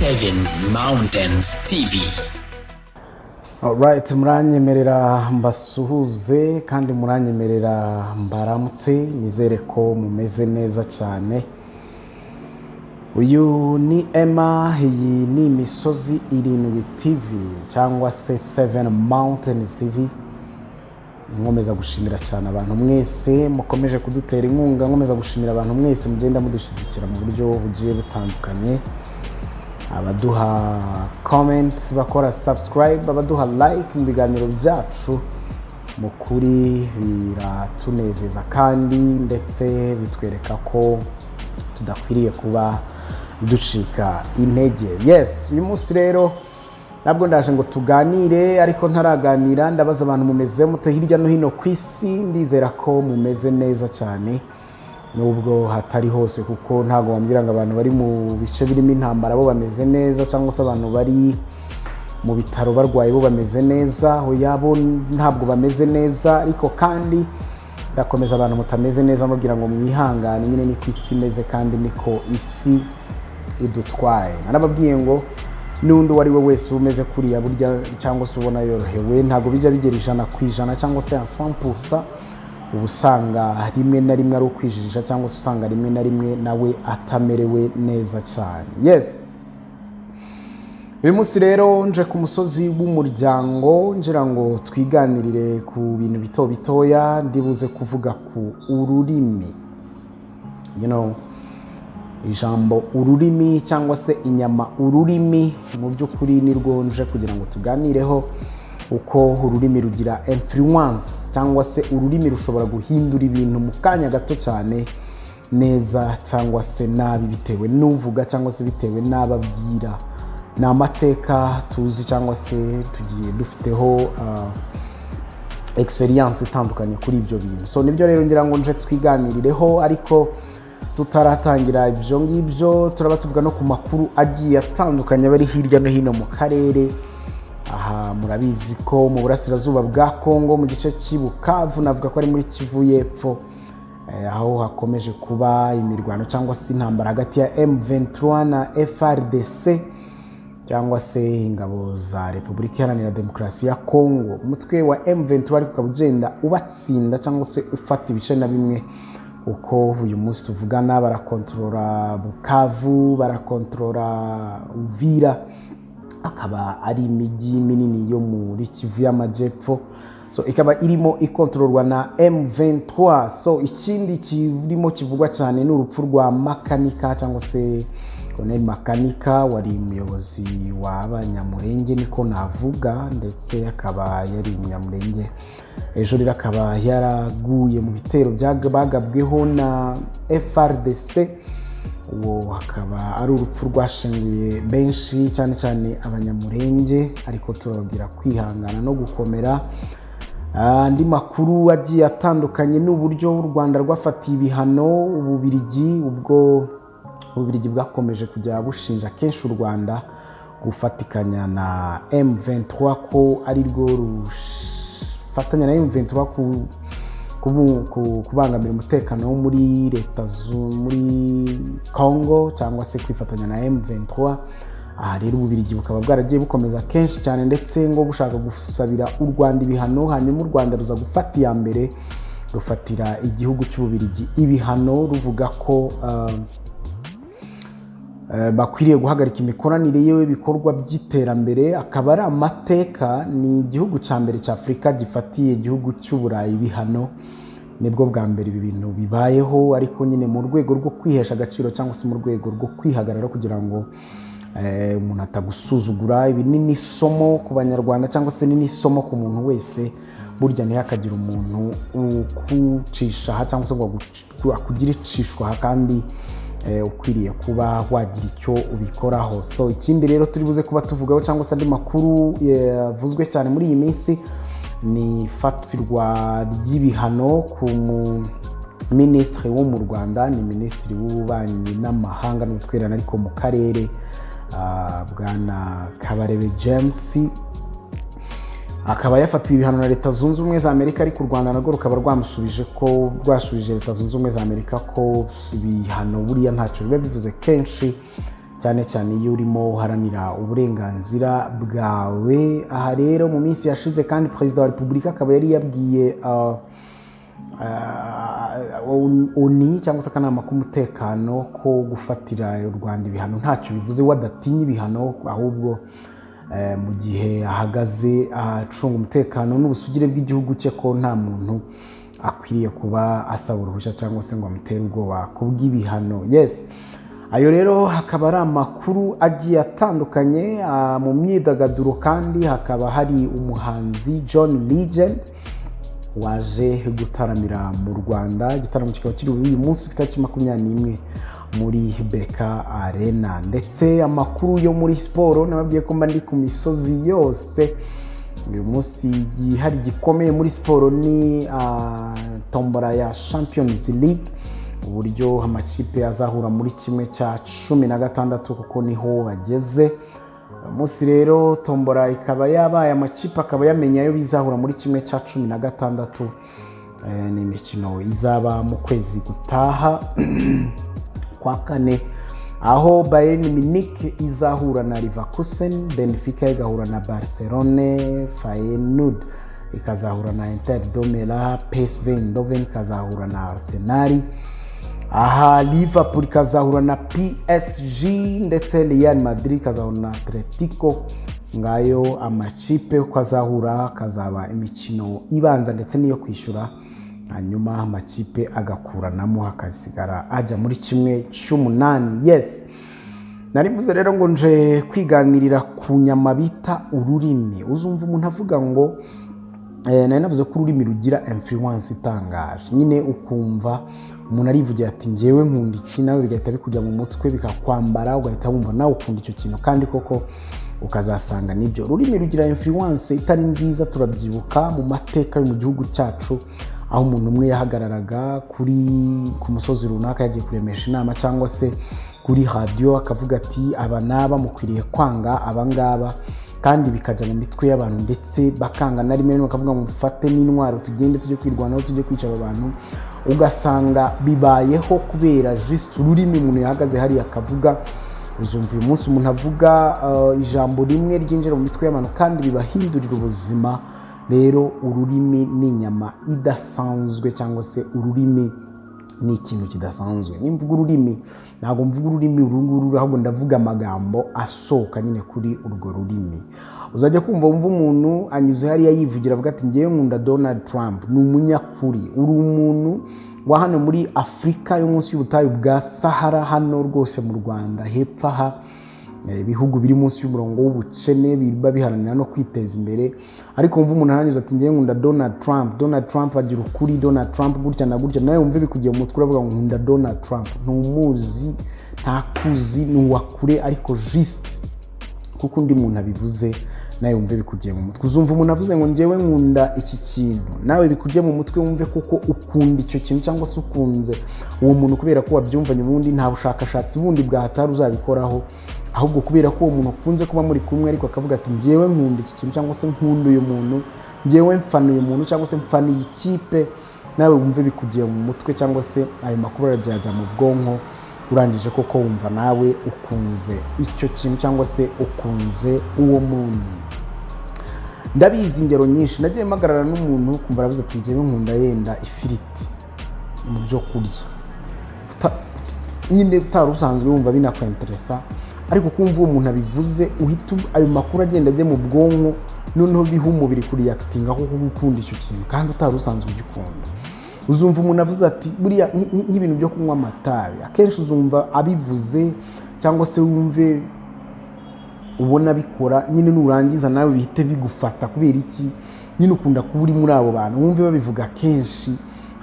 Seven Mountains TV. Alright, muranyemerera mbasuhuze kandi muranyemerera mbaramutse. Nizere ko mumeze neza cyane. Uyu ni Emma, iyi ni Imisozi Irindwi TV cyangwa se Seven Mountains TV. Nkomeza gushimira cyane abantu mwese mukomeje kudutera inkunga, nkomeza gushimira abantu mwese mugenda mudushyigikira mu buryo bugiye butandukanye, abaduha comment, bakora subscribe, abaduha like mu biganiro byacu. Mu kuri biratunezeza kandi ndetse bitwereka ko tudakwiriye kuba ducika intege. Yes, uyu munsi rero ntabwo ndaje ngo tuganire, ariko ntaraganira ndabaza abantu: mumeze mute hirya no hino ku isi? Ndizera ko mumeze neza cyane, nubwo hatari hose, kuko ntabwo wambwira ngo abantu bari mu bice birimo intambara bo bameze neza, cyangwa se abantu bari mu bitaro barwaye bo bameze neza. Oya, bo ntabwo bameze neza. Ariko kandi ndakomeza abantu mutameze neza mubwira ngo mwihangane nyine, niko isi imeze kandi niko isi idutwaye. Narababwiye ngo n'undi uwo ari we wese uba umeze kuriya burya cyangwa se ubona yorohewe, ntabwo bijya bigera 100% cyangwa se 100%. Uba usanga rimwe na rimwe ari ukwijijisha, cyangwa se usanga rimwe na rimwe nawe atamerewe neza cyane. Yes, uyu munsi rero nje ku musozi w'umuryango ngira ngo twiganirire ku bintu bito bitoya. Ndibuze kuvuga ku ururimi, ijambo ururimi cyangwa se inyama ururimi. Mu by'ukuri ni rwo nje kugira ngo tuganireho, uko ururimi rugira influence cyangwa se ururimi rushobora guhindura ibintu mu kanya gato cyane, neza cyangwa se nabi, bitewe n'uvuga cyangwa se bitewe n'ababwira. Ni amateka tuzi cyangwa se tugiye dufiteho experience itandukanye kuri ibyo bintu. So nibyo rero ngira ngo nje twiganirireho. Ariko tutaratangira ibyo ngibyo, turaba tuvuga no ku makuru agiye atandukanye aba ari hirya no hino mu karere. Aha murabizi ko mu burasirazuba bwa Kongo, mu gice cy'i Bukavu, navuga ko ari muri Kivu y'Epfo, aho hakomeje kuba imirwano cyangwa se intambara hagati ya M23 na FARDC cyangwa se ingabo za Repubulika Iharanira Demokarasi ya Kongo. Umutwe wa M23 ariko ukaba ugenda ubatsinda cyangwa se ufata ibice na bimwe, uko uyu munsi tuvugana barakontorora Bukavu, barakontorora Uvira, akaba ari imijyi minini yo muri Kivu y'Amajyepfo. So ikaba irimo ikontororwa na M23. So ikindi kirimo kivugwa cyane ni urupfu rwa Makanika cyangwa se Colonel Makanika, wari umuyobozi w'Abanyamurenge niko navuga, ndetse akaba yari umunyamurenge. Ejo rero akaba yaraguye mu bitero bagabweho na FARDC. Uwo akaba ari urupfu rwashenguye benshi, cyane cyane Abanyamurenge, ariko turababwira kwihangana no gukomera. Andi makuru agiye atandukanye ni uburyo u Rwanda rwafatiye ibihano Ububirigi, ubwo Ububirigi bwakomeje kujya bushinja kenshi u Rwanda gufatikanya na M23, ko ari rwo rufatanya na M23 kubangamira umutekano wo muri leta muri Congo cyangwa se kwifatanya na M23. Aha rero Ububirigi bukaba bwaragiye bukomeza kenshi cyane ndetse ngo bushaka gusabira u Rwanda ibihano, hanyuma u Rwanda ruza gufata iya mbere rufatira igihugu cy'Ububirigi ibihano, ruvuga ko bakwiriye guhagarika imikoranire y'ibikorwa by'iterambere. Akaba ari amateka, ni igihugu cya mbere cya Afurika gifatiye igihugu cy'Uburayi ibihano. Nibwo bwa mbere ibi bintu bibayeho, ariko nyine mu rwego rwo kwihesha agaciro cyangwa se mu rwego rwo kwihagarara kugira ngo umuntu atagusuzugura. Ibi ni n'isomo ku Banyarwanda cyangwa se ni n'isomo ku muntu wese. Burya ntihakagire umuntu ukucisha aha cyangwa se ngo akugire icishwa aha kandi ukwiriye kuba wagira icyo ubikoraho. So ikindi rero turi buze kuba tuvugaho cyangwa se andi makuru yavuzwe cyane muri iyi minsi ni ifatirwa ry'ibihano ku minisitiri wo mu Rwanda, ni minisitiri w'ububanyi n'amahanga n'ubutwererane ariko mu karere, bwana Kabarebe James, akaba yafatiwe ibihano na Leta Zunze Ubumwe za Amerika. Ariko u Rwanda narwo rukaba rwamusubije ko rwasubije Leta Zunze Ubumwe za Amerika ko ibihano buriya ntacyo biba bivuze kenshi. cyane cyane iyo urimo uharanira uburenganzira bwawe. Aha rero mu minsi yashize kandi Perezida wa Repubulika akaba yari yabwiye ONU cyangwa se akanama k'umutekano ko gufatira u Rwanda ibihano ntacyo bivuze, we adatinya ibihano, ahubwo mu gihe ahagaze acunga umutekano n'ubusugire bw'igihugu cye, ko nta muntu akwiriye kuba asaba uruhushya cyangwa se ngo amutere ubwoba kubw'ibihano. Yes, ayo rero hakaba ari amakuru agiye atandukanye. Mu myidagaduro kandi hakaba hari umuhanzi John Legend waje gutaramira mu Rwanda. Igitaramo kikaba kiri uyu munsi ku itariki 21 muri BK Arena. Ndetse amakuru yo muri siporo, nababwiye ko mba ndi ku misozi yose. Uyu munsi igihari gikomeye muri siporo ni tombora ya Champions League, uburyo amakipe azahura muri 16 kuko niho bageze. Uyu munsi rero tombora ikaba yabaye, amakipe akaba yamenye ayo bizahura muri 16. Ni imikino izaba mu kwezi gutaha kwa kane, aho Bayern Munich izahura na Leverkusen, Benfica igahura na Barcelone, Feyenoord ikazahura na Inter de Milan, PSV Eindhoven ikazahura na Arsenal, aha Liverpool ikazahura na PSG, ndetse Real Madrid ikazahura na Atletico. Ngayo amakipe uko azahura, hakazaba imikino ibanza ndetse n'iyo kwishyura, hanyuma amakipe agakuranamo hakasigara ajya muri 1/8. Yes, nari mvuze rero ngo nje kwiganirira ku nyama bita ururimi. Uzumva umuntu avuga ngo nari navuze ko ururimi rugira influence itangaje nyine, ukumva umuntu arivugira ati: "Ngewe nkunda iki", nawe bigahita bikujya mu mutwe, bikakwambara, ugahita wumva nawe ukunda icyo kintu, kandi koko ukazasanga nibyo. Ururimi rugira influence itari nziza. Turabyibuka mu mateka yo mu gihugu cyacu, aho umuntu umwe yahagararaga ku musozi runaka yagiye kuremesha inama cyangwa se kuri radiyo, akavuga ati: "Aba n'aba mukwiriye kwanga aba ngaba", kandi bikajya mu mitwe y'abantu, ndetse bakanga na rimwe na rimwe bakavuga ngo: "Mufate n'intwaro, tugende tujye kwirwanaho, tujye kwica aba bantu". Ugasanga bibayeho kubera just ururimi umuntu yahagaze hariya akavuga. Uzumva uyu munsi umuntu avuga ijambo rimwe ryinjira mu mitwe y'abantu kandi bibahindurira ubuzima. Rero ururimi ni inyama idasanzwe, cyangwa se ururimi ni ikintu kidasanzwe. Nimvuga ururimi, ntabwo mvuga ururimi uru nguru, ahubwo ndavuga amagambo asohoka nyine kuri urwo rurimi. Uzajya kumva wumva umuntu anyuze hariya yivugira, avuga ati: "Ngewe nkunda Donald Trump, ni umunyakuri". Uri umuntu wa hano muri Afurika yo munsi y'ubutayu bwa Sahara, hano rwose mu Rwanda hepfo aha, ibihugu biri munsi y'umurongo w'ubukene biba biharanira no kwiteza imbere, ariko wumva umuntu aranyuze ati: "Ngewe nkunda Donald Trump, Donald Trump agira ukuri, Donald Trump gutya na gutya", nawe wumve bikugiye mu mutwe, uravuga ngo: "Nkunda Donald Trump". Ntumuzi, ntakuzi, ni uwa kure, ariko just kuko undi muntu abivuze, nawe wumve bikugiye mu mutwe. Uzumva umuntu avuze ngo: "Ngewe nkunda iki kintu", nawe bikujye mu mutwe, wumve kuko ukunda icyo kintu cyangwa se ukunze uwo muntu kubera ko wabyumvanye. Ubundi nta bushakashatsi bundi bwahatari uzabikoraho, ahubwo kubera ko uwo muntu ukunze kuba muri kumwe, ariko akavuga ati: "Ngewe nkunda iki kintu" cyangwa se "Nkunda uyu muntu, ngewe mfana uyu muntu" cyangwa se "Mfana iyi kipe", nawe wumve bikugiye mu mutwe, cyangwa se ayo makuru arajya mu bwonko, urangije koko wumva nawe ukunze icyo kintu cyangwa se ukunze uwo muntu. Ndabizi ingero nyinshi nagiye mpagarara n'umuntu, kumva aravuze ati: "Ngewe nkunda yenda ifiriti mu byo kurya". Nyine utari usanzwe wumva binakwenteresa, ariko kumva uwo muntu abivuze, uhita ayo makuru agenda ajya mu bwonko, noneho biha umubiri kuriyakitinga kuko gukunda icyo kintu kandi utari usanzwe ugikunda. Uzumva umuntu avuze ati buriya nk'ibintu byo kunywa amatabi, akenshi uzumva abivuze cyangwa se wumve ubona abikora nyine, nurangiza nawe bihite bigufata. Kubera iki? Nyine ukunda kuba uri muri abo bantu, wumve babivuga kenshi,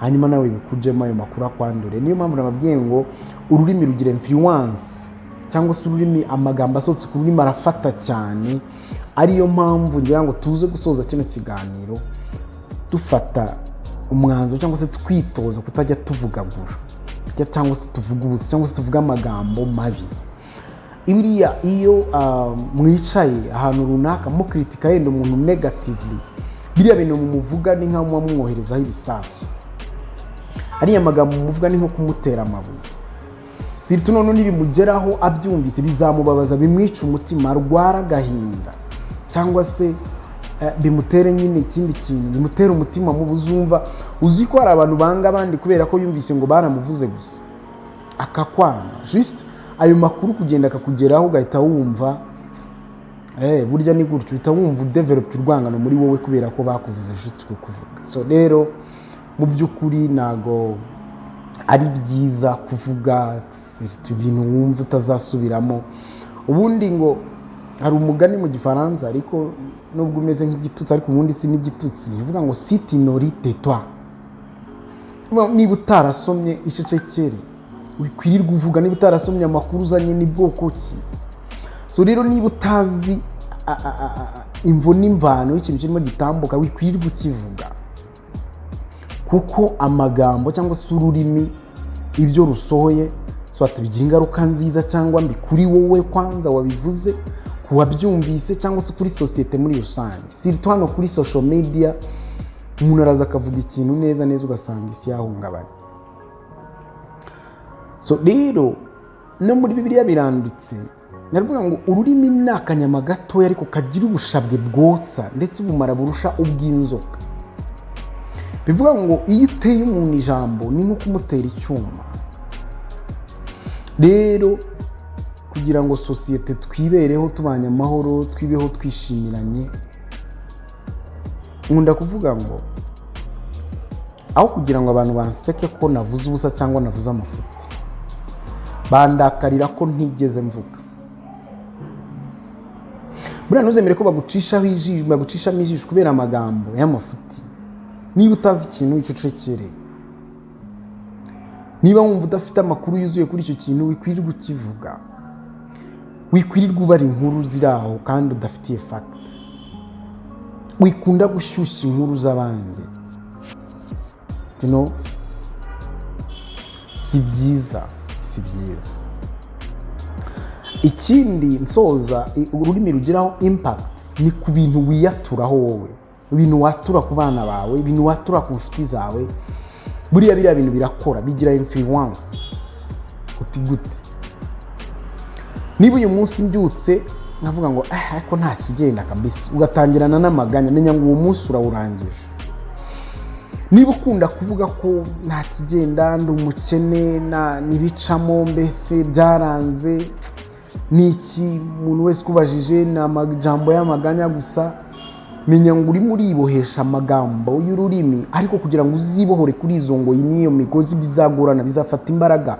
hanyuma nawe bikujemo, ayo makuru akwandure. Niyo mpamvu nababwiye ngo ururimi rugira influence, cyangwa se ururimi, amagambo asohotse ku rurimi arafata cyane. Ariyo mpamvu ngira ngo tuze gusoza kino kiganiro dufata umwanzuro cyangwa se twitoza kutajya tuvugagura cyangwa se tuvuga ubusa cyangwa se tuvuga amagambo mabi. Biriya iyo mwicaye ahantu runaka mukritika yenda umuntu negatively, biriya bintu mumuvuga ni nkaho muba mumwoherezaho ibisasu. Ariya magambo muvuga ni nko kumutera amabuye. Surtout none nibimugeraho abyumvise, bizamubabaza, bimwica umutima, arwara agahinda, cyangwa se bimutere nyine ikindi kintu, bimutere umutima mubi. Uzumva, uzi ko hari abantu banga abandi kubera ko yumvise ngo baramuvuze gusa, akakwanga. Just ayo makuru kugenda akakugeraho, ugahita wumva burya ni gutyo, uhita wumva udeveloped urwangano muri wowe kubera ko bakuvuze, just kukuvuga. So rero mu by'ukuri ntago ari byiza kuvuga ibintu wumva utazasubiramo. Ubundi ngo hari umugani mu Gifaransa, ariko nubwo umeze nk'igitutsi, ariko ubundi si n'igitutsi, bivuga ngo "Si tu ne lis, tais-toi". Niba utarasomye, icecekere, wikwirirwa uvuga. Niba utarasomye, amakuru uzanye ni bwoko ki? So rero niba utazi imvo n'imvano y'ikintu kirimo gitambuka, wikwirirwa ukivuga, kuko amagambo cyangwa se ururimi ibyo rusohoye soit bigira ingaruka nziza cyangwa mbi kuri wowe kwanza wabivuze, ku wabyumvise, cyangwa se kuri sosiyete muri rusange. Surtout hano kuri social media, umuntu araza akavuga ikintu neza neza, ugasanga isi yahungabanye. So rero no muri Bibiliya biranditse, ndavuga ngo ururimi ni akanyama gatoya ariko kagira ubushabwe bwotsa, ndetse ubumara burusha ubw'inzoka. Bivuga ngo iyo uteye umuntu ijambo ni nko kumutera icyuma. Rero kugira ngo sosiyete twibereho tubanye amahoro, twibeho twishimiranye, nkunda kuvuga ngo aho kugira ngo abantu banseke ko navuze ubusa cyangwa navuze amafuti, bandakarira ko ntigeze mvuga. Buriya ntuzemere ko bagucishaho ijisho, bagucishamo ijisho kubera amagambo y'amafuti. Niba utazi ikintu, wicecekere. Niba wumva udafite amakuru yuzuye kuri icyo kintu, wikwirirwa ukivuga, wikwirirwa ubara inkuru ziri aho kandi udafitiye fact, wikunda gushyushya inkuru z'abandi. Si byiza, si byiza. Ikindi nsoza, ururimi rugiraho impact ni ku bintu wiyaturaho wowe, ibintu watura ku bana bawe, ibintu watura ku nshuti zawe. Buriya biriya bintu birakora, bigira influence. Uti gute? Niba uyu munsi mbyutse nkavuga ngo ariko nta kigenda kabisa, ugatangirana n'amaganya, menya ngo uwo munsi urawurangije. Niba ukunda kuvuga ko nta kigenda, ndi umukene, ntibicamo, mbese byaranze, ni iki, umuntu wese ukubajije ni amajambo y'amaganya gusa, menya ngo urimo uribohesha amagambo y'ururimi. Ariko kugira ngo uzibohore kuri izo ngoyi n'iyo migozi bizagorana, bizafata imbaraga.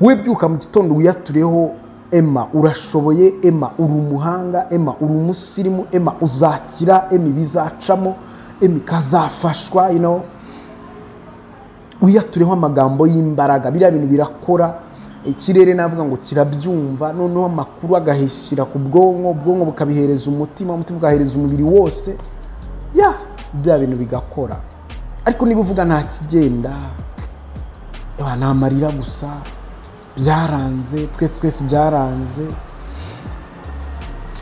We byuka mu gitondo wiyatureho: "Emma, urashoboye. Emma, uri umuhanga. Emma, uri umusirimu. Emma, uzakira. Emma, bizacamo. Emma, kazafashwa." Wiyatureho amagambo y'imbaraga. Biriya bintu birakora. Ikirere navuga ngo kirabyumva, noneho amakuru agahishira ku bwonko, ubwonko bukabihereza umutima, umutima ugahereza umubiri wose, ya bya bintu bigakora. Ariko niba uvuga nta kigenda, ewa, ni amarira gusa, byaranze, twese twese byaranze,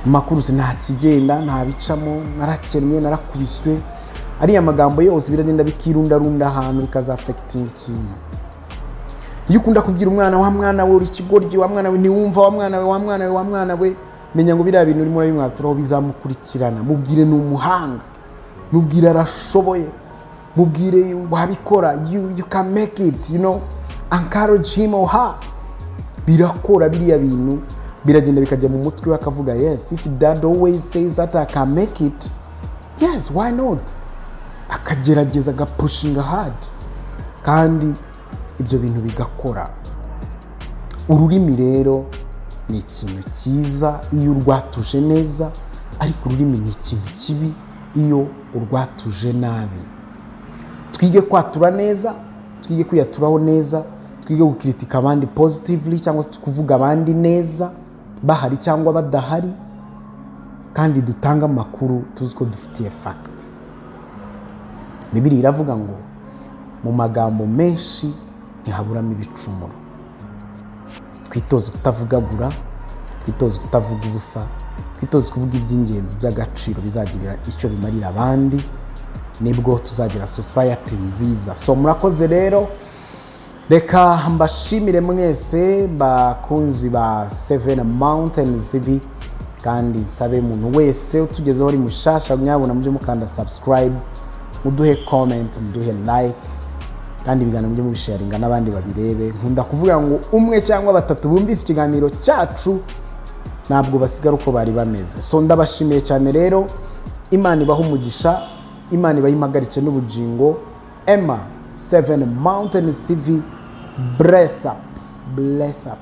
amakuru si nta kigenda, nta bicamo, narakennye, narakubiswe, ariya magambo yose biragenda bikirundarunda ahantu, bikazaffectinga ikintu. Iyo ukunda kubwira umwana: "Wa mwana we, uri ikigoryi. Wa mwana we, ntiwumva. Wa mwana we, wa mwana we, wa mwana we", menya ngo biriya bintu urimo urabimwaturaho, bizamukurikirana. Mubwire ni umuhanga, mubwire arashoboye, mubwire wabikora, you can make it, encourage him or her. Birakora. Biriya bintu biragenda bikajya mu mutwe we, akavuga: "Yes, if dad always says that I can make it, yes, why not?" Akagerageza, agapushinga hard, kandi ibyo bintu bigakora. Ururimi rero ni ikintu cyiza iyo urwatuje neza, ariko ururimi ni ikintu kibi iyo urwatuje nabi. Twige kwatura neza, twige kwiyaturaho neza, twige gukritika abandi positively, cyangwa se kuvuga abandi neza bahari cyangwa badahari, kandi dutange amakuru tuzi ko dufitiye fact. Bibiliya iravuga ngo mu magambo menshi ntihaburamo ibicumuro. Twitoze kutavugagura, twitoze kutavuga ubusa, twitoze kuvuga iby'ingenzi by'agaciro bizagirira icyo bimarira abandi, nibwo tuzagira society nziza. So murakoze rero. Reka mbashimire mwese bakunzi ba Seven Mountains TV, kandi nsabe umuntu wese utugezeho uri mushasha, nyabona mujye mukanda subscribe, muduhe comment, muduhe like, kandi ibiganiro mujye mubisharinga n'abandi babirebe. Nkunda kuvuga ngo umwe cyangwa batatu bumvise ikiganiro cyacu ntabwo basigara uko bari bameze. So ndabashimiye cyane rero, Imana ibaha umugisha, Imana ibahe impagarike n'ubugingo. Emma, Seven Mountains TV, bless up, bless up.